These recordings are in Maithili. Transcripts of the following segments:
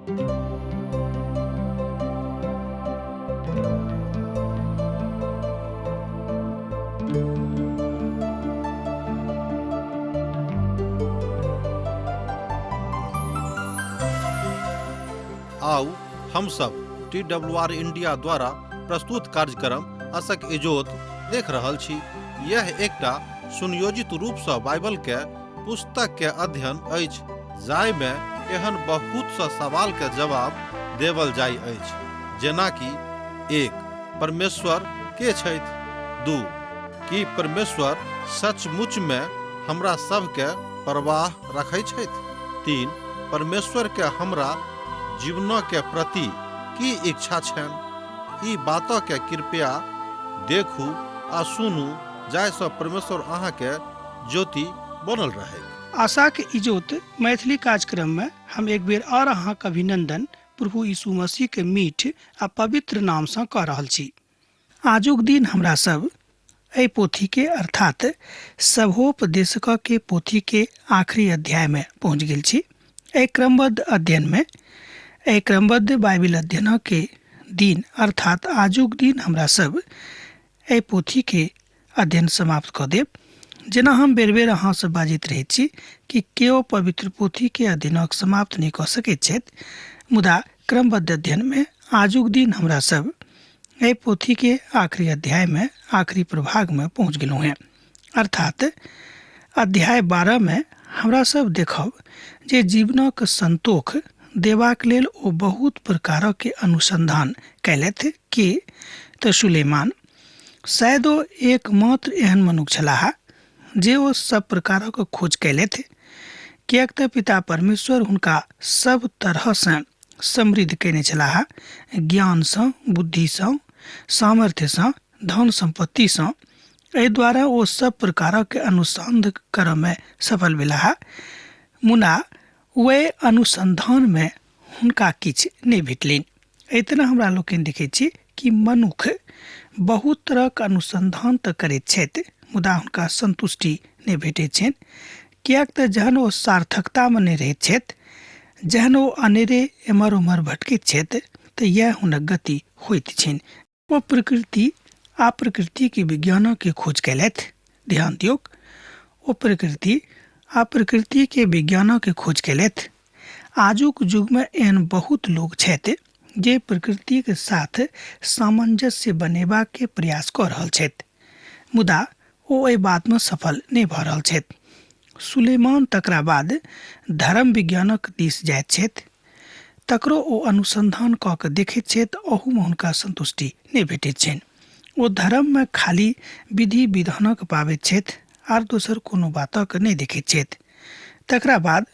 आउ हम सब टी डब्ल्यू आर इंडिया द्वारा प्रस्तुत कार्यक्रम असक इजोत देख रहल छी। यह एकटा सुनियोजित रूप सँ बाइबल के पुस्तक के अध्ययन अछि जाहि में एहन बहुत स सवाल के जवाब देवल जाय अछि, जेना कि 1 परमेश्वर के छथि, 2 की परमेश्वर सचमुच में हमरा सब के परवाह रखै छथि, 3 परमेश्वर के हमरा जीवन के प्रति की इच्छा छनि। ई बात के कृपया देखू आ सुनू जाहि सँ परमेश्वर अहाँ के ज्योति बनल रहे। आशा के इजोत मैथिली कार्यक्रम में हम एक बेर और अहाँ के अभिनंदन प्रभु यीशु मसीह के मीठ आ पवित्र नाम सँ कऽ रहल छी। आजुक दिन हमरा सब एहि पोथी के अर्थात सभोपदेशक के पोथी के आखिरी अध्याय में पहुँच गेल छी। एहि क्रमबद्ध अध्ययन में, एहि क्रमबद्ध बाइबिल अध्ययन के दिन अर्थात आजुक दिन हमरा सब एहि पोथी के अध्ययन समाप्त कऽ देब। जेना हम बेर बेर अहाँसँ बाजैत रहैत छी कि केओ पवित्र पोथीके अध्ययनक समाप्त नहि कऽ सकैत छथि, मुदा क्रमबद्ध अध्ययनमे आजुक दिन हमरा सब एहि पोथीके आखिरी अध्यायमे, आखिरी प्रभागमे पहुँच गेलहुँ हेँ। अर्थात अध्याय 12 मे हमरा सब देखब जे जीवनक संतोख देबाक लेल ओ बहुत प्रकारक अनुसंधान कयलथि कि तऽ सुलेमान शायद ओ एकमात्र एहन मनुख छलाह जे ओ सब प्रकारक खोज कयलथि, किएक तऽ पिता परमेश्वर हुनका सब तरहसँ समृद्ध कयने छलाह, ज्ञानसँ, बुद्धिसँ, सामर्थ्यसँ, धन सम्पत्तिसँ। एहि द्वारा ओ सब प्रकारक अनुसंधान करऽमे सफल भेलाह, मुदा वएह अनुसंधानमे हुनका किछु नहि भेटलनि। एहि तरह हमरा लोकनि देखैत छी कि मनुख बहुत तरहक अनुसंधान तऽ करैत छथि, मुदा हुनका संतुष्टि नहि भेटैत छनि, किएक तऽ जहन ओ सार्थकतामे नहि रहैत छथि, जहन ओ अनेरे एम्हर ओम्हर भटकैत छथि, तऽ इएह हुनक गति होइत छनि। ओ प्रकृति आ प्रकृति के विज्ञानक के खोज कयलथि। ध्यान दियौक, ओ प्रकृति आ प्रकृति के विज्ञानक के खोज कयलथि। आजुक युगमे एहन बहुत लोग छथि जे प्रकृति के साथ सामंजस्य बनेबाक के प्रयास कऽ रहल छथि, मुदा ओ एहि बातमे सफल नहि भऽ रहल छथि। सुलेमान तकरा बाद धर्म विज्ञानक दिस जाइत छथि, तकरो ओ अनुसंधान कऽ के देखैत छथि, अहूमे हुनका संतुष्टि नहि भेटैत छनि। ओ धर्ममे खाली विधि विधानक पाबैत छथि आर दोसर कोनो बातक नहि देखैत छथि। तकरा बाद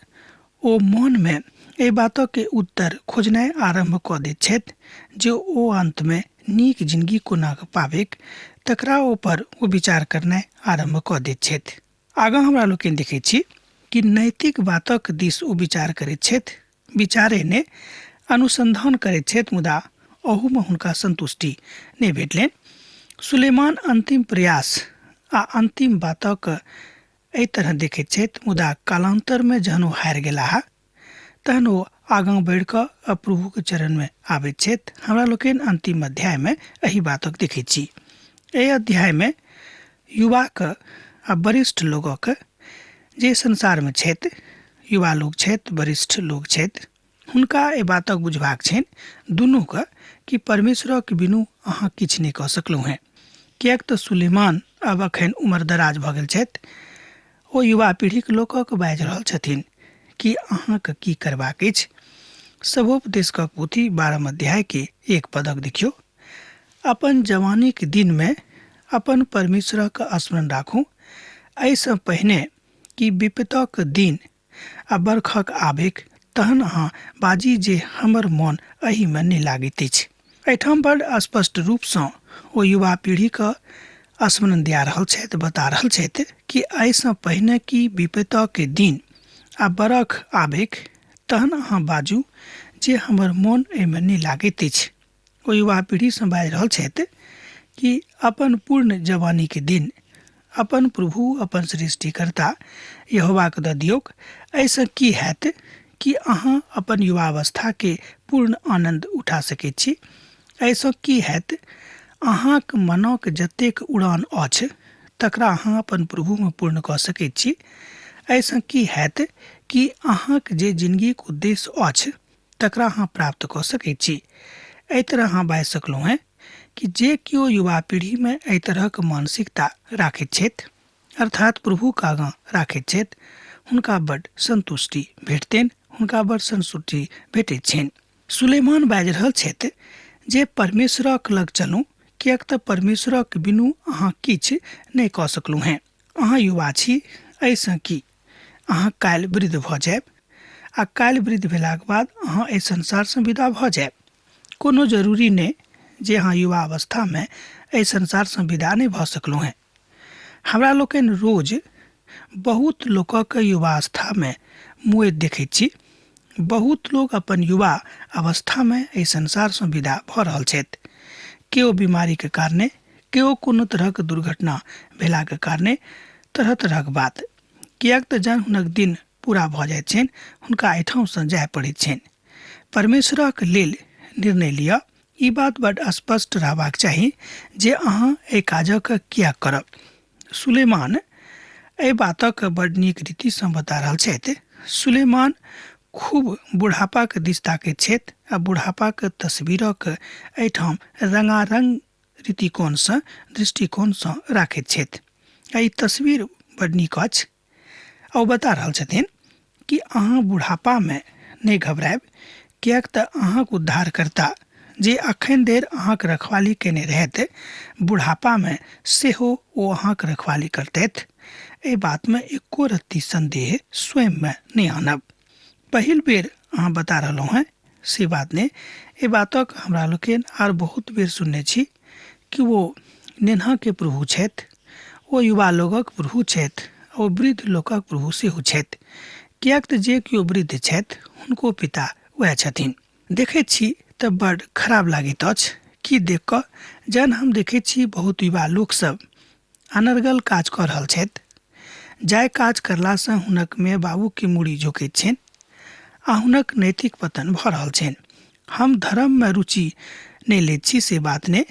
ओ मनमे एहि बातक उत्तर खोजनाइ आरम्भ कऽ दैत छथि जे ओ अन्तमे नीक जिनगी कोना कऽ पाबैक, तकरा ऊपर ओ विचार करनाइ आरम्भ कऽ दैत छथि। आगाँ हमरा लोकनि देखैत छी कि नैतिक बातक दिस ओ विचार करैत छथि, विचारे ने अनुसंधान करैत छथि, मुदा अहूमे हुनका संतुष्टि नहि भेटलनि। सुलेमान अंतिम प्रयास आ अंतिम बातक एहि तरह देखैत छथि, मुदा कालांतरमे जहन ओ हारि गेलाह तहन ओ आगाँ बढ़ि कऽ आ प्रभुके चरणमे आबैत छथि। हमरा लोकनि अंतिम अध्यायमे एहि बातक देखैत छी। एहि अध्यायमे युवाक आ वरिष्ठ लोकक जे संसारमे छथि, युवा लोक छथि, वरिष्ठ लोक छथि, हुनका एहि बातक बुझबाक छनि दुनूके कि परमेश्वरक बिनु अहाँ किछु नहि कऽ सकलहुँ हेँ। किएक तऽ सुलेमान आब अखन उम्र दराज भऽ गेल छथि। ओ युवा पीढ़ीक लोकक बाजि रहल छथिन कि अहाँके की करबाक अछि। सभोपदेशकक पोथी 12 अध्यायके 1 पदक देखियौ, अपन जवानीक दिनमे अपन परमेश्वरक स्मरण राखू, एहिसँ पहिने कि विपतक दिन आ बरखक आबेक, तहन अहाँ बाजी जे हमर मन एहिमे नहि लागैत अछि। एहिठाम बड़ स्पष्ट रूपसँ ओ युवा पीढ़ीके स्मरण दिया रहल छथि, बता रहल छथि कि एहिसँ पहिने कि विपतक दिन आ बरख आबेक, तहन अहाँ बाजू जे हमर मन एहिमे नहि लागैत अछि। ओ युवा पीढ़ीसँ बाजि रहल छथि कि अपन पूर्ण जवानीके दिन अपन प्रभु, अपन सृष्टिकर्ता यहोवाके दऽ दियौक। एहिसँ की हैत कि अहाँ अपन युवावस्थाके पूर्ण आनन्द उठा सकैत छी। एहिसँ की हैत, अहाँक मनक जतेक उड़ान अछि तकरा अहाँ अपन प्रभुमे पूर्ण कऽ सकैत छी। एहिसँ की हैत कि अहाँक जे जिनगीक उद्देश्य अछि तकरा अहाँ प्राप्त कऽ सकैत छी। एहि तरह अहाँ बाजि सकलहुँ हेँ कि जे केओ युवा पीढ़ीमे एहि तरहक मानसिकता राखैत छथि, अर्थात प्रभुक आगाँ राखैत छथि, हुनका बड्ड सन्तुष्टि भेटतनि, हुनका बड्ड सन्तुष्टि भेटैत छनि। सुलेमान बाजि रहल छथि जे परमेश्वरक लग चलू, किएक तऽ परमेश्वरक बिनु अहाँ किछु नहि कऽ सकलहुँ हेँ। अहाँ युवा छी, एहिसँ की अहाँ काल्हि वृद्ध भऽ जायब आ काल्हि वृद्ध भेलाक बाद अहाँ एहि संसारसँ विदा भऽ जायब। कोनो जरूरी नहि जे अहाँ युवा अवस्थामे एहि संसारसँ विदा नहि भऽ सकलहुँ हेँ। हमरा लोकनि रोज बहुत लोकक युवावस्थामे मुएत देखैत छी। बहुत लोक अपन युवा अवस्थामे एहि संसारसँ विदा भऽ रहल छथि। केओ बीमारीके कारणे, केओ कोनो तरहक दुर्घटना भेलाके कारणे, तरह तरहक बात। किएक तऽ जहन हुनक दिन पूरा भऽ जाइत छनि हुनका एहिठामसँ जाय पड़ैत छनि। परमेश्वरक लेल निर्णय लिअ। ई बात बड स्पष्ट रहबाक चाही जे अहाँ एहि काजक किएक करब। सुलेमान एहि बातक बड नीक रीतिसँ बता रहल छथि। सुलेमान खूब बुढ़ापाक दिस ताकैत छथि आ बुढ़ापाक तस्वीरक एहिठाम रंगारंग रीतिकोणसँ दृष्टिकोणसँ राखैत छथि आ ई तस्वीर बड नीक अछि। आ ओ बता रहल छथिन कि अहाँ बुढ़ापामे नहि घबरायब, किएक तऽ अहाँक उद्धारकर्ता जे अखन धरि अहाँक रखवाली केने रहथि, बुढ़ापामे सेहो ओ अहाँक रखवाली करतथि। एहि बातमे एको रत्ती सन्देह स्वयंमे नहि आनब। पहिल बेर अहाँ बता रहलहुँ हेँ से बात नहि, एहि बातक हमरा लोकनि आर बहुत बेर सुनने छी कि ओ नेन्हाके प्रभु छथि, ओ युवा लोकक प्रभु छथि, ओ वृद्ध लोकक प्रभु सेहो छथि। किएक तऽ जे केओ वृद्ध छथि हुनको पिता वएह छथिन। देखैत छी तऽ बड खराब लागैत अछि कि देख कऽ, जहन हम देखैत छी बहुत युवा लोकसभ अनर्गल काज कऽ रहल छथि, जाहि काज करलासँ हुनक माय बाबूके मूड़ी झुकैत छनि आ हुनक नैतिक पतन भऽ रहल छनि। हम धर्ममे रुचि नहि लैत छी से बात नहि,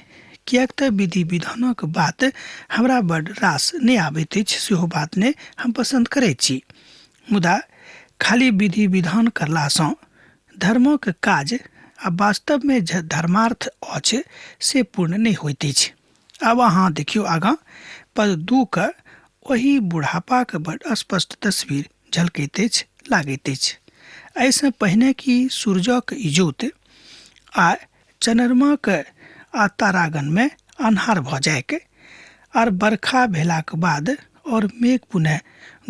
किएक तऽ विधि विधानक बात हमरा बड रास नहि आबैत अछि सेहो बात नहि हम पसन्द करैत छी। मुदा खाली विधि विधान करलासँ धर्मक काज आ वास्तवमे जे धर्मार्थ अछि से पूर्ण नहि होइत अछि। आब अहाँ देखियौ आगाँ पद 2 के ओहि बुढ़ापाक बड स्पष्ट तस्वीर झलकैत अछि, लागैत अछि। एहिसँ पहिने कि सूरजक इजोत आ चन्द्रमाक आ तारागणमे अन्हार भऽ जाइक आर बरखा भेलाक बाद और मेघ पुनः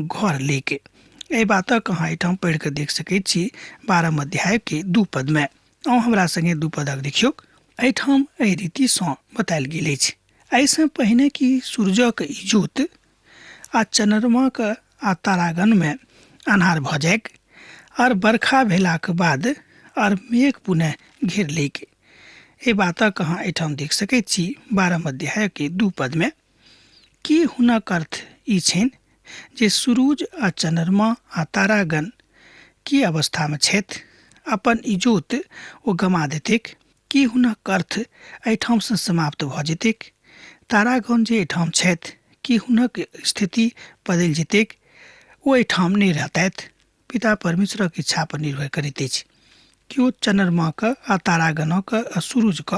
घर लेक। एहि बातक अहाँ एहिठाम पढ़ि कऽ देख सकैत छी 12 अध्यायके 2 पदमे। अहाँ हमरा संगे 2 पदक देखियौ। एहिठाम एहि रीतिसँ बतायल गेल अछि, एहिसँ पहिने कि सूरजक इजोत आ चन्द्रमाक आ तारागणमे अन्हार भऽ जाइक आर बरखा भेलाक बाद आर मेघ पुनः घेर लैक। एहि बातक अहाँ एहिठाम देख सकैत छी 12 अध्यायके 2 पदमे। की हुनक अर्थ ई छनि जे सूरज आ चन्द्रमा आ तारागण की अवस्थामे छथि, अपन इजोत ओ गमा देतैक? की हुनक अर्थ एहिठामसँ समाप्त भऽ जेतैक? तारागण जे एहिठाम छथि, की हुनक स्थिति बदलि जेतैक? ओ एहिठाम नहि रहतथि। पिता परमेश्वरक इच्छा पर निर्भर करैत अछि कि ओ चन्द्रमाक आ तारागणक आ सूरजक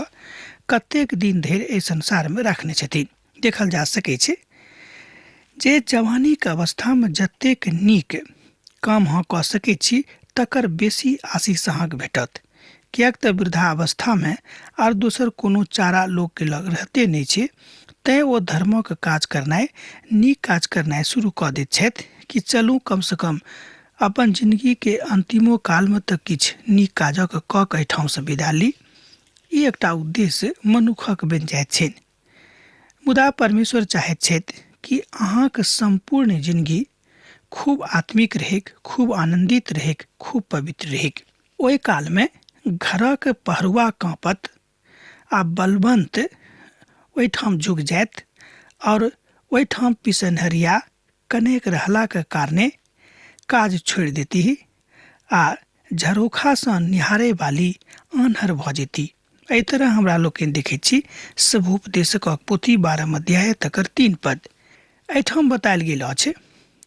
कतेक दिन धरि एहि संसारमे राखने छथिन। देखल जा सकै छै जे जवानीके अवस्थामे जतेक नीक काम अहाँ कऽ सकै छी तकर बेसी आशीष अहाँके भेटत, किएक तऽ वृद्धावस्थामे आर दोसर कोनो चारा लोकके लग रहते नहि छै। तैँ ओ धर्मक काज करनाइ, नीक काज करनाइ शुरू कऽ दैत छथि कि चलू कमसँ कम अपन जिनगीके अन्तिमो कालमे तऽ किछु नीक काजक कऽ कऽ एहिठामसँ विदा ली। ई एकटा उद्देश्य मनुखक बनि जाइत छनि। मुदा परमेश्वर चाहैत छथि कि अहाँके सम्पूर्ण जिनगी खूब आत्मिक रहैक, खूब आनन्दित रहैक, खूब पवित्र रहैक। ओहि कालमे घरक पहरुआ काँपत आ बलवंत ओहिठाम झुकि जायत और ओहिठाम पिसनहरिया कनेक रहलाके कारणे काज छोड़ि देतीह आ झरोखासँ निहारे वाली आन्हर भऽ जेती। एहि तरह हमरा लोकनि देखैत छी सभोपदेशकक पोथी 12 अध्याय तकर 3 पद। एहिठाम बतायल गेल अछि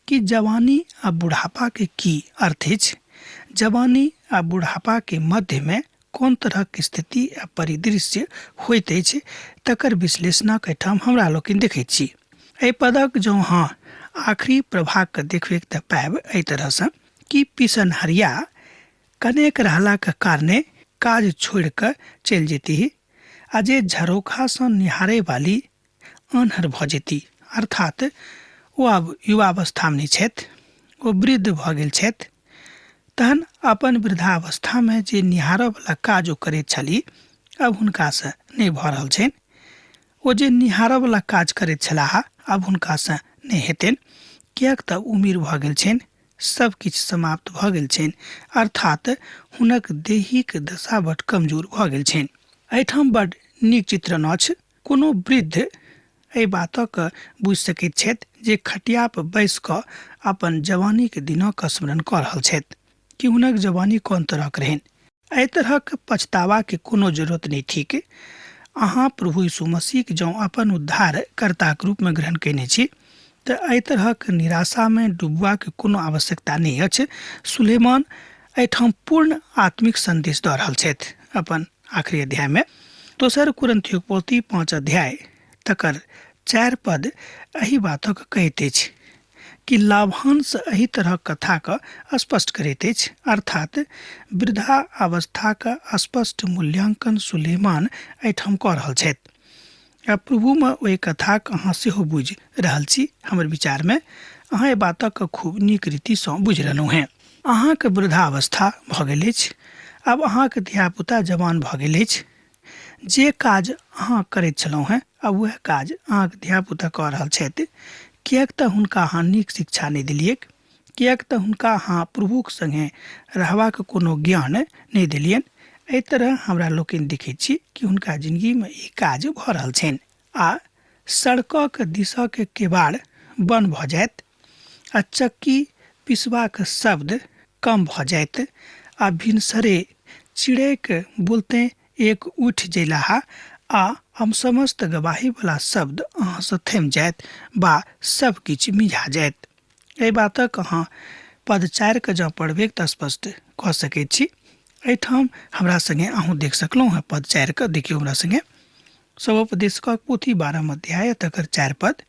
कि जवानी आ बुढ़ापा के की अर्थ अछि, जवानी आ बुढ़ापा के मध्य में कोन तरहक स्थिति आ परिदृश्य होइत अछि तकर विश्लेषणक एहिठाम हमरा लोकनि देखैत छी। एहि पदक जँ अहाँ आखिरी प्रभागके देखबै तऽ पायब एहि तरहसँ कि पिसनहरिया कनेक रहलाके कारणे काज छोड़ि कऽ चलि जेतीह आ जे झरोखासँ निहारे वाली आन्हर भऽ जेती, अर्थात ओ आब युवावस्थामे नहि छथि, ओ वृद्ध भऽ गेल छथि। तहन अपन वृद्धावस्थामे जे निहारऽवला काज ओ करैत छली आब हुनकासँ नहि भऽ रहल छनि। ओ जे निहारऽवला काज करैत छलाह आब हुनकासँ नहि हेतनि, किएक तऽ उमिर भऽ गेल छनि, सब किछु समाप्त भऽ गेल छनि, अर्थात हुनक देहिक दशा बड कमजोर भऽ गेल छनि। एहिठाम बड नीक चित्रण अछि। कोनो वृद्ध एहि बातक बुझि सकैत छथि जे खटिया पर बैस कऽ अपन जवानीके दिनक स्मरण कऽ रहल छथि कि हुनक जवानी कोन तरहक रहनि। एहि तरहक पछतावाके कोनो जरूरत नहि थिक। अहाँ प्रभु यीशु मसीहके जँ अपन उद्धारकर्ताक रूपमे ग्रहण कयने छी तऽ एहि तरहक निराशामे डुबबाक कोनो आवश्यकता नहि अछि। सुलेमान एहिठाम पूर्ण आत्मिक सन्देश दऽ रहल छथि अपन आखिरी अध्यायमे। दोसर कुरिन्थियोक पोथी 5 अध्याय तकर 4 पद एहि बातक कहैत अछि कि लाभांश एहि तरहक कथाके स्पष्ट करैत अछि, अर्थात वृद्धा अवस्थाक स्पष्ट मूल्यांकन सुलेमान एहिठाम कऽ रहल छथि। आ प्रभुमे ओहि कथाक अहाँ सेहो बुझि रहल छी। हमर विचारमे अहाँ एहि बातक खूब नीक रीतिसँ बुझि रहलहुँ हेँ। अहाँके वृद्धावस्था भऽ गेल अछि, आब अहाँके धियापुता जवान भऽ गेल अछि। जे काज अहाँ करैत छलहुँ हेँ आब वएह काज अहाँके धियापुता कऽ रहल छथि, किएक तऽ हुनका अहाँ नीक शिक्षा नहि देलियैक, किएक तऽ हुनका अहाँ प्रभुक सङ्गे रहबाक कोनो ज्ञान नहि देलियनि। एहि तरह हमरा लोकनि देखैत छी कि हुनका जिनगीमे ई काज भऽ रहल छनि आ सड़कक दिशक केबाड़ बन्द भऽ जायत आ चक्की पिसबाक शब्द कम भऽ जायत आ भिनसरे चिड़ैक बोलते एक उठि जयलाह आ हम समस्त गवाहीवला शब्द अहाँसँ थमि जायत बा सब किछु मिझा जायत। एहि बातक अहाँ पद 4 के जँ पढ़बै तऽ स्पष्ट कऽ सकैत छी। एहिठाम हमरा सङ्गे अहूँ देख सकलहुँ हेँ पद 4 के, देखियौ हमरा सङ्गे सभोपदेशकक पोथी 12 अध्याय तकर 4 पद।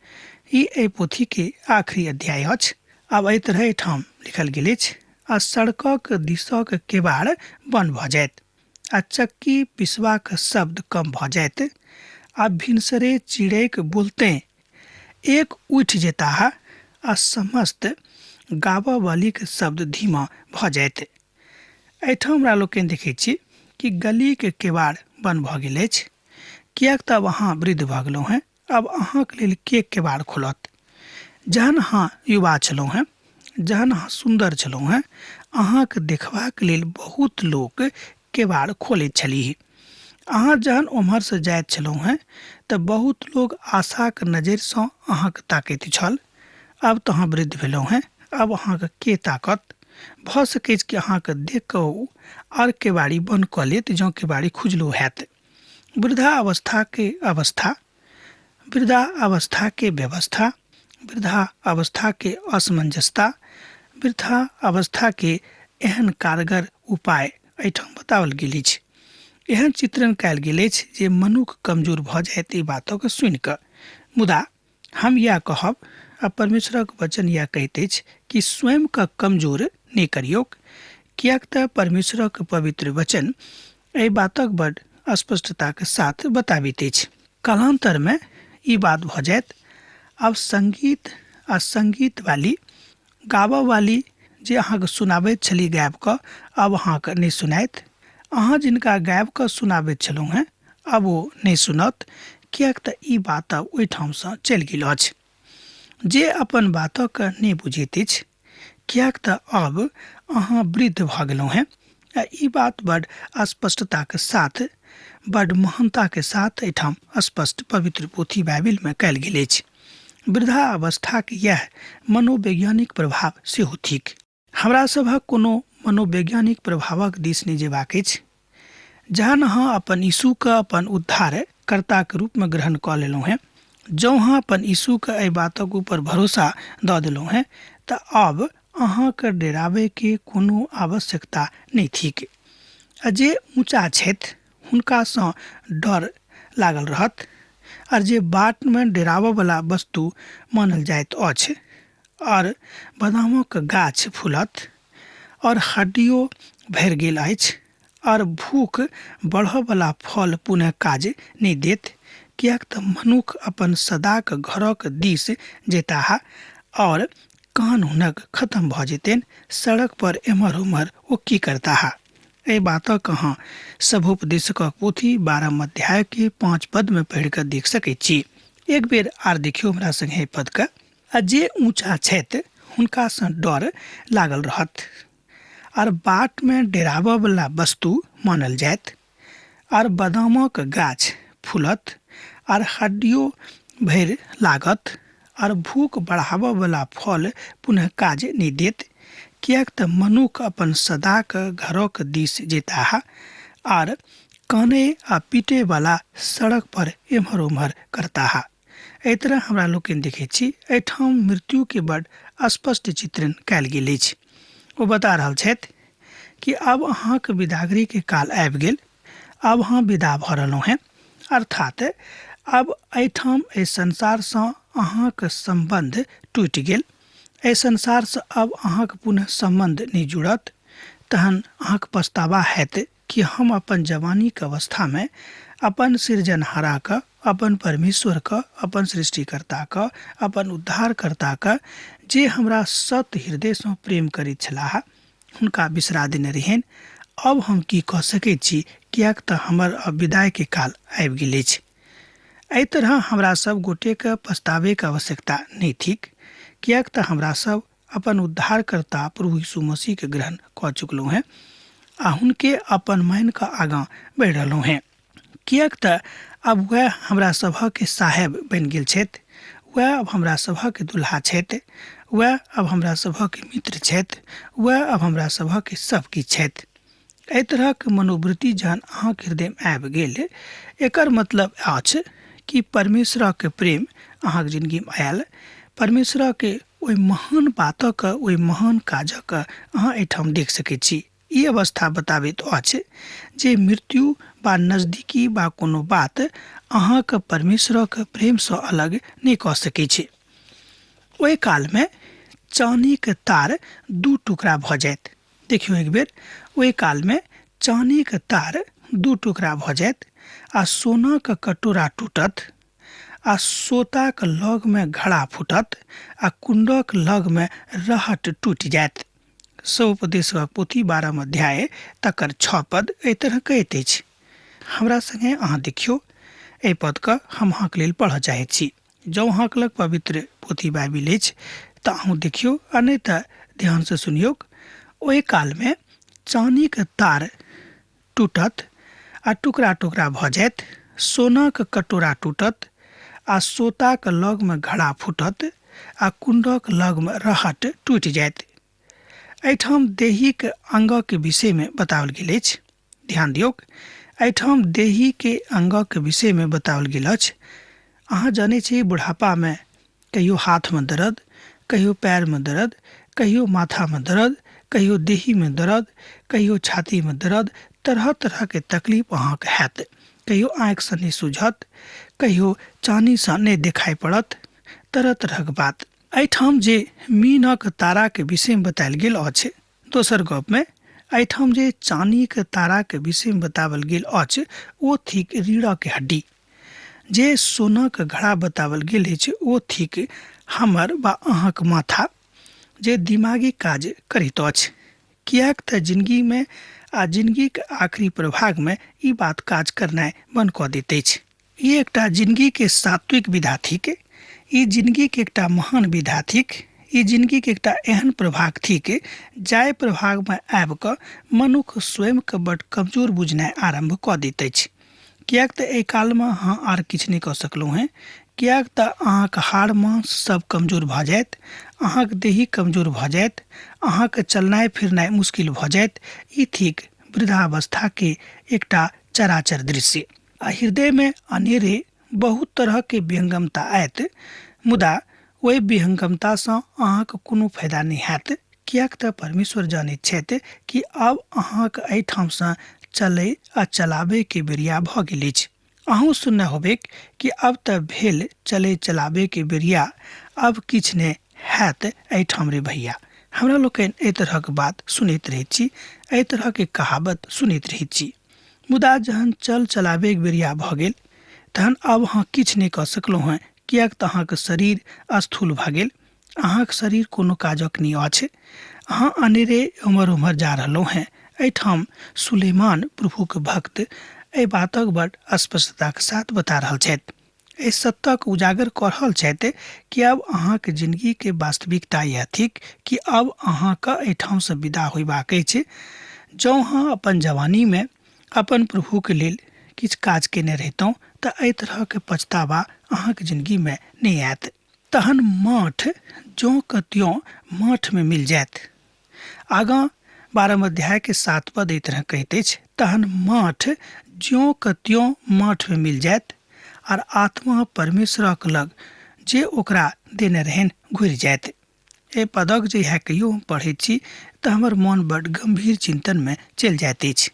ई एहि पोथीके आखिरी अध्याय अछि। आब एहि तरह एहिठाम लिखल गेल अछि, आ सड़कक दिशक केबाड़ बन्द भऽ जायत आ चक्की पिसबाक शब्द कम भऽ जायत आ भिनसरे चिड़ैक बोलते एक उठि जेताह आ समस्त गाबऽ वालीक शब्द धीमा भऽ जायत। एहिठाम हमरा लोकनि देखैत छी कि गलीके केबाड़ बन्द भऽ गेल अछि, किएक तऽ आब अहाँ वृद्ध भऽ गेलहुँ हेँ, आब अहाँके लेल के केबाड़ खोलत। जहन अहाँ युवा छलहुँ हेँ, जहन अहाँ सुन्दर छलहुँ हेँ, अहाँके देखबाक लेल बहुत लोक केबाड़ खोलैत छलीह। अहाँ जहन ओम्हरसँ जाइत छलहुँ हेँ तऽ बहुत लोक आशाक नजरिसँ अहाँके ताकैत छल। आब तऽ अहाँ वृद्ध भेलहुँ हेँ, आब अहाँके के ताकत। भऽ सकैछ कि अहाँके देख कऽ ओ आर केबाड़ी बन्द कऽ लेत जँ केबाड़ी खुजलो हैत। वृद्धावस्थाके अवस्था, वृद्धावस्थाके व्यवस्था, वृद्धावस्थाके असमंजसता, वृद्धावस्थाके एहन कारगर उपाय एहिठाम बताओल गेल अछि। एहन चित्रण कयल गेल अछि जे मनुख कमजोर भऽ जायत एहि बातके सुनि कऽ। मुदा हम इएह कहब आ परमेश्वरक वचन इएह कहैत अछि कि स्वयंके कमजोर नहि करियौक, किएक तऽ परमेश्वरक पवित्र वचन एहि बातक बड स्पष्टताके साथ बताबैत अछि। कालान्तरमे ई बात भऽ जायत, आब संगीत आ संगीत वाली गाबऽ वाली जे अहाँके सुनाबैत छली गाबि कऽ आब अहाँके नहि सुनायत। अहाँ जिनका गाबि कऽ सुनाबैत छलहुँ हेँ आब ओ नहि सुनत, किएक तऽ ई बात आब ओहिठामसँ चलि गेल अछि। जे अपन बातक नहि बुझैत अछि, किएक तऽ आब अहाँ वृद्ध भऽ गेलहुँ हेँ। आ ई बात बड स्पष्टताके साथ, बड महानताके साथ एहिठाम स्पष्ट पवित्र पोथी बाइबिलमे कयल गेल अछि। वृद्धावस्थाक इएह मनोवैज्ञानिक प्रभाव सेहो थिक। हमरा सभक कोनो मनोवैज्ञानिक प्रभावक दिस नहि जेबाक अछि। जहन अहाँ अपन यीशुके अपन उद्धारकर्ताके रूपमे ग्रहण कऽ लेलहुँ हेँ, जँ अहाँ अपन यीशुके एहि बातक ऊपर भरोसा दऽ देलहुँ हेँ, तऽ आब अहाँके डेराबैके कोनो आवश्यकता नहि थिक। आ जे ऊँचा छथि हुनकासँ डर लागल रहत, आर जे बाटमे डेराबयवला वस्तु मानल जाइत अछि, आओर बादामक गाछ फूलत, आओर हड्डियो भरि गेल अछि, आओर भूख बढ़यवला फल पुनः काज नहि देत, किएक तऽ मनुख अपन सदाक घरक दिस जेताह आओर कान हुनक खतम भऽ जेतनि, सड़क पर एम्हर ओम्हर ओ की करताह। एहि बातक अहाँ सभोपदेशकक पोथी 12 अध्याय के 5 पद में पढ़ि कऽ देख सकैत छी। एक बेर आर देखियौ हमरा संगे एहि पदके। आ जे ऊँचा छथि हुनकासँ डर लागल रहत, आर बाटमे डेराबयवला वस्तु मानल जायत, आर बादामक गाछ फूलत, आर हड्डियो भरि लागत, आर भूख बढ़ाबयवला फल पुनः काज नहि देत, किएक तऽ मनुख अपन सदाक घरक दिस जेताह, आर कानै आ पीटैवला सड़क पर एम्हर ओम्हर करताह। एहि तरह हमरा लोकनि देखैत छी एहिठाम मृत्युके बड स्पष्ट चित्रण कयल गेल अछि। ओ बता रहल छथि कि आब अहाँके विदागरीके काल आबि गेल, आब अहाँ विदा भऽ रहलहुँ हेँ, अर्थात आब एहिठाम एहि संसारसँ अहाँके सम्बन्ध टूटि गेल, एहि संसारसँ आब अहाँके पुनः सम्बन्ध नहि जुड़त। तहन अहाँके पछतावा हैत कि हम अपन जवानीके अवस्थामे अपन सृजनहाराके, अपन परमेश्वरके, अपन सृष्टिकर्ताके, अपन उद्धारकर्ताके, जे हमरा सत हृदयसँ प्रेम करैत छलाह, हुनका बिसरा देने रहियनि। अब हम की कऽ सकैत छी, किएक तऽ हमर अब विदाइके काल आबि गेल अछि। एहि तरह हमरा सब गोटेके पछताबैके आवश्यकता नहि थिक, किएक तऽ हमरा सब अपन उद्धारकर्ता प्रभु यीशु मसीहके ग्रहण कऽ चुकलहुँ हेँ आ हुनके अपन मानि कऽ आगाँ बढ़ि रहलहुँ हेँ। किएक तऽ आब वएह हमरा सभके साहेब बनि गेल छथि, वएह अब हमरा सभके दुल्हा छथि, वएह अब हमरा सभके मित्र छथि, वएह अब हमरा सभके सब किछु छथि। एहि तरहक मनोवृत्ति जहन अहाँके हृदयमे आबि गेल, एकर मतलब अछि कि परमेश्वरके प्रेम अहाँके जिन्दगीमे आयल, परमेश्वरके ओहि महान बातक, ओहि महान काजक अहाँ एहिठाम देख सकैत छी। ई अवस्था बताबैत अछि जे मृत्यु बा नजदीकी बा कोनो बात अहाँके परमेश्वरक प्रेमसँ अलग नहि कऽ सकै छै। ओहि कालमे चानीके तार 2 टुकड़ा भऽ जायत। देखियौ एक बेर, ओहि कालमे चानीके तार 2 टुकड़ा भऽ जायत आ सोनाके कटोरा टूटत आ सोताक लगमे घड़ा फूटत आ कुण्डक लगमे रहट टूटि जायत। सभोपदेशक पोथी 12 अध्याय तकर 6 पद एहि तरह कहैत अछि। हमरा संगे अहाँ देखियौ, एहि पदके हम अहाँके लेल पढ़ऽ चाहैत छी। जँ अहाँके लग पवित्र पोथी बाइबिल अछि तऽ अहूँ देखियौ आ नहि तऽ ध्यानसँ सुनियौक। ओहि कालमे चानीके तार टूटत आ टुकड़ा टुकड़ा भऽ जायत, सोनाक कटोरा टूटत आ सोताक लगमे घड़ा फूटत आ कुण्डक लगमे रहट टूटि जायत। एहिठाम देहीक अंगक विषयमे बताओल गेल अछि। ध्यान दियौक, एहिठाम देहीके अंगक विषयमे बताओल गेल अछि। अहाँ जानै छी बुढ़ापामे कहियो हाथमे दर्द, कहियो पैरमे दर्द, कहियो माथामे दर्द, कहियो देहीमे दर्द, कहियो छातीमे दर्द, तरह तरहके तकलीफ अहाँके हैत। कहियो आँखिसँ नहि सूझत, कहियो चानीसँ नहि देखाइ पड़त, तरह तरहक बात। एहिठाम जे मीनक ताराके विषयमे बतायल गेल अछि, दोसर गपमे एहिठाम जे चानीके ताराके विषयमे बताओल गेल अछि ओ थिक रीढ़के हड्डी। जे सोनाक घड़ा बताओल गेल अछि ओ थिक हमर वा अहाँक माथा, जे दिमागी काज करैत अछि। किएक तऽ जिन्दगीमे आ जिन्दगीके आखिरी प्रभागमे ई बात काज करनाइ बन्द कऽ दैत अछि। ई एकटा जिन्दगीके सात्विक विधा थिक, ई जिन्दगीके एकटा महान विधा थिक, ई जिन्दगीके एकटा एहन प्रभाग थिक जाहि प्रभागमे आबि कऽ मनुख स्वयंके बड कमजोर बुझनाइ आरम्भ कऽ दैत अछि। किएक तऽ एहि कालमे अहाँ आर किछु नहि कऽ सकलहुँ हेँ, किएक तऽ अहाँके हाड़ मांस सब कमजोर भऽ जायत, अहाँक देही कमजोर भऽ जायत, अहाँके चलनाइ फिरनाइ मुश्किल भऽ जायत। ई थिक वृद्धावस्था के एकटा चराचर दृश्य। आ हृदय में अनेरे बहुत तरह के विहंगमता आयत, मुदा ओहि विहंगमता सँ अहाँके कोनो फायदा नहि हैत, किएक तऽ परमेश्वर जानैत छथि कि आब अहाँके एहिठामसँ चलै आ चलाबै के बेरिया भऽ गेल अछि। अहूँ सुनने होबेक कि अब तऽ भेल चलै चलाबै के बेरिया, अब किछु नहि हैत एहिठाम रे भैया। हमरा लोकनि एहि तरहक बात सुनैत रहैत छी, एहि तरहके कहावत सुनैत रहैत छी। मुदा जहन चल चलाबैके बेरिया भऽ गेल तहन आब अहाँ किछु नहि कऽ सकलहुँ हेँ, किएक तऽ अहाँके शरीर स्थूल भऽ गेल, अहाँके शरीर कोनो काजक नहि अछि, अहाँ अनेरे एम्हर ओम्हर जा रहलहुँ हेँ। एहिठाम सुलेमान प्रभुके भक्त एहि बातक बड़ स्पष्टताके साथ बता रहल छथि, एहि सत्यक उजागर कऽ रहल छथि कि आब अहाँके जिंदगीके वास्तविकता इएह थिक कि आब अहाँके एहिठामसँ विदा होयबाक अछि। जँ अहाँ अपन जवानीमे अपन प्रभुके लेल किछु काज केने रहितहुँ तऽ एहि तरहके पछतावा अहाँके जिंदगीमे नहि आयत। तहन माठ जँ के त्यों माठमे मिल जायत। आगाँ 12 अध्याय के 7 पद एहि तरह कहैत अछि, तहन माठ ज्यों के त्यों माठमे मिल जायत आर आत्मा परमेश्वरक लग जे ओकरा देने रहनि घुरि जायत। एहि पदक जे इएह कहियो हम पढ़ैत छी तऽ हमर मन बड गंभीर चिंतनमे चलि जाइत अछि।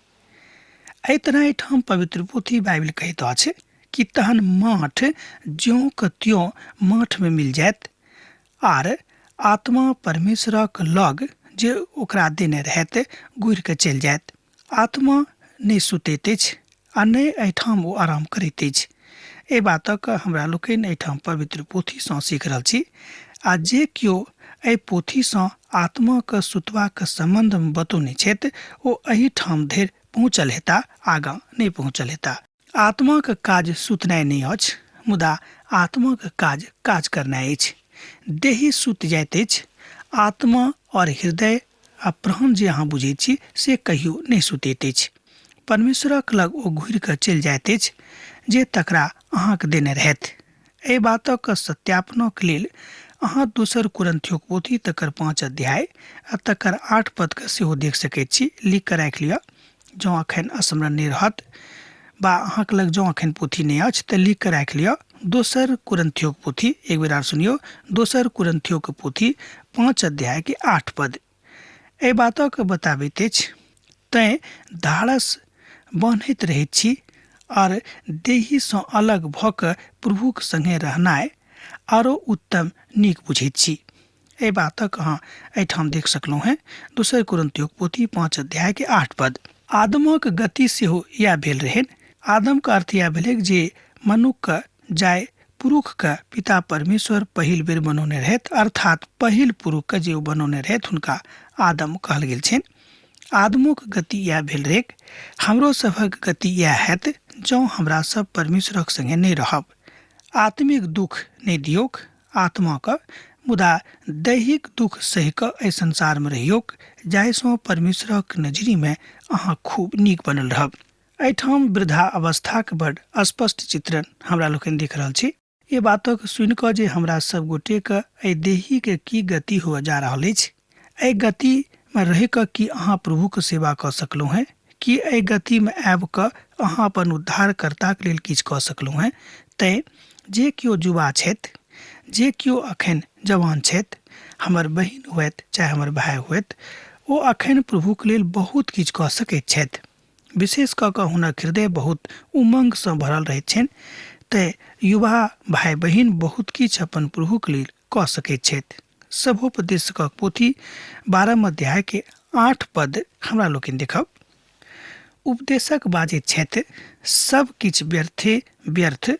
एहि तरह एहिठाम पवित्र पोथी बाइबिल कहैत अछि कि तहन माठ ज्यों के त्यों माठमे मिल जायत आर आत्मा परमेश्वरक लग जे ओकरा देने रहत घुरि कऽ चलि जायत। आत्मा नहि सुतैत अछि आ नहि एहिठाम ओ आराम करैत अछि। एहि बातक हमरा लोकनि एहिठाम पवित्र पोथीसँ सीख रहल छी आ जे केओ एहि पोथीसँ आत्माके सुतबाक सम्बन्धमे बतौने छथि ओ एहिठाम धरि पहुँचल हेता, आगाँ नहि पहुँचल हेता। आत्माक काज सुतनाइ नहि अछि, मुदा आत्माक काज काज करनाइ अछि। देही सुति जाइत अछि, आत्मा और हृदय आ प्राण जे अहाँ बुझैत छी से कहियो नहि सुतैत अछि। परमेश्वरक लग ओ घुरि कऽ चलि जाइत अछि जे तकरा अहाँके देने रहथि। एहि बातक सत्यापनक लेल अहाँ दोसर कुरिन्थियोक पोथी तकर 5 अध्याय आ तकर 8 पदके सेहो देख सकैत छी। लिख कऽ राखि लिअ, जँ अखन स्मरण नहि रहत बा अहाँके लग जँ अखन पोथी नहि अछि तऽ लिख कऽ राखि लिअ। दोसर कुरिन्थियोक पोथी, एक बेर आर सुनियौ, दोसर कुरिन्थियोक पोथी 5 अध्याय के 8 पद एहि बातक बताबैत अछि, तैँ धाड़स बान्हैत रहैत छी आर देहीसँ अलग भऽ कऽ प्रभुक संगे रहनाइ आरो उत्तम नीक बुझैत छी। एहि बातक अहाँ एहिठाम देख सकलहुँ हेँ, दोसर कुरिन्थियोक पोथी 5 अध्याय के 8 पद। आदमक गति सेहो इएह भेल रहनि। आदमके अर्थ इएह भेलैक जे मनुक्खके जाय पुरुषके पिता परमेश्वर पहिल बेर बनौने रहथि, अर्थात पहिल पुरुषके जे ओ बनौने रहथि हुनका आदम कहल गेल छनि। आदमोक गति इएह भेल रहैक। हमरो सभक गति इएह हैत जँ हमरा सब परमेश्वरक संगे नहि रहब। आत्मिक दुख नहि दियौक आत्माके, मुदा दैहिक दुख सहि कऽ एहि संसारमे रहियौक, जाहिसँ परमेश्वरक नजरिमे अहाँ खूब नीक बनल रहब। एहिठाम वृद्धा अवस्थाक बड़ स्पष्ट चित्रण हमरा लोकनि देख रहल छी। एहि बातक सुनि कऽ जे हमरा सब गोटेके एहि देहीके की गति हुअ जा रहल अछि, एहि गतिमे रहि कऽ की अहाँ प्रभुके सेवा कऽ सकलहुँ हेँ, की एहि गतिमे आबि कऽ अहाँ अपन उद्धारकर्ताके लेल किछु कऽ सकलहुँ हेँ। तैँ जे केओ युवा छथि, जे केओ अखन जवान छथि, हमर बहिन होथि चाहे हमर भाय होथि, ओ अखन प्रभुके लेल बहुत किछु कऽ सकैत छथि। विशेष कऽ कऽ हुनक हृदय बहुत उमङ्गसँ भरल रहैत छनि। तैँ युवा भाय बहिन बहुत किछु अपन प्रभुके लेल कऽ सकैत छथि। सभोपदेशकक पोथी 12 अध्याय के 8 पद हमरा लोकनि देखब। उपदेशक बाजैत छथि, सब किछु व्यर्थे व्यर्थ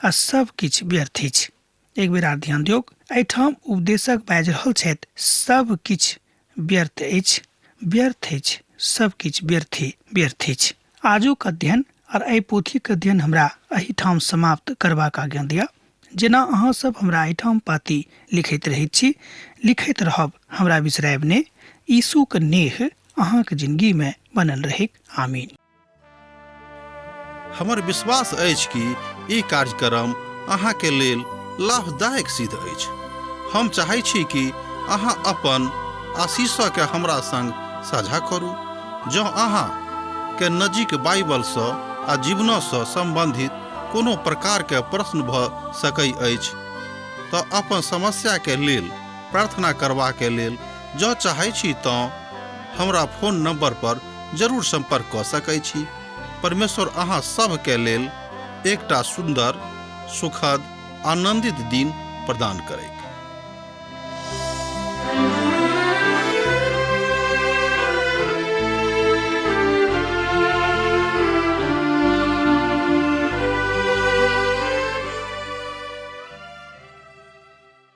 आ सब किछु व्यर्थ अछि। एक बेर आर ध्यान दियौक, एहिठाम उपदेशक बाजि रहल छथि सब किछु व्यर्थ अछि, व्यर्थ अछि, सब किछु व्यर्थे व्यर्थ अछि। आजुक अध्ययन और एहि पोथीके अध्ययन हमरा एहिठाम समाप्त करबाक आज्ञा दिअ। जेना अहाँ सब हमरा एहिठाम पाती लिखैत रहैत छी, लिखैत रहब, हमरा बिसरायब नहि। यीशुक नेह अहाँके जिंदगीमे बनल रहैक। आमीन। हमर विश्वास अछि कि ई कार्यक्रम अहाँके लेल लाभदायक सिद्ध अछि। हम चाहै छी कि अहाँ अपन आशीषके हमरा संग साझा करू। जँ अहाँ के नजीक बाइबलसँ आ जीवनसँ सम्बन्धित कोनो प्रकारके प्रश्न भऽ सकै अछि तऽ अपन समस्याके लेल प्रार्थना करबाके लेल जँ चाहै छी तँ हमरा फोन नंबर पर जरूर संपर्क कऽ सकै छी। परमेश्वर अहाँ सभके लेल एकटा सुन्दर, सुखद, आनंदित दिन प्रदान करैत।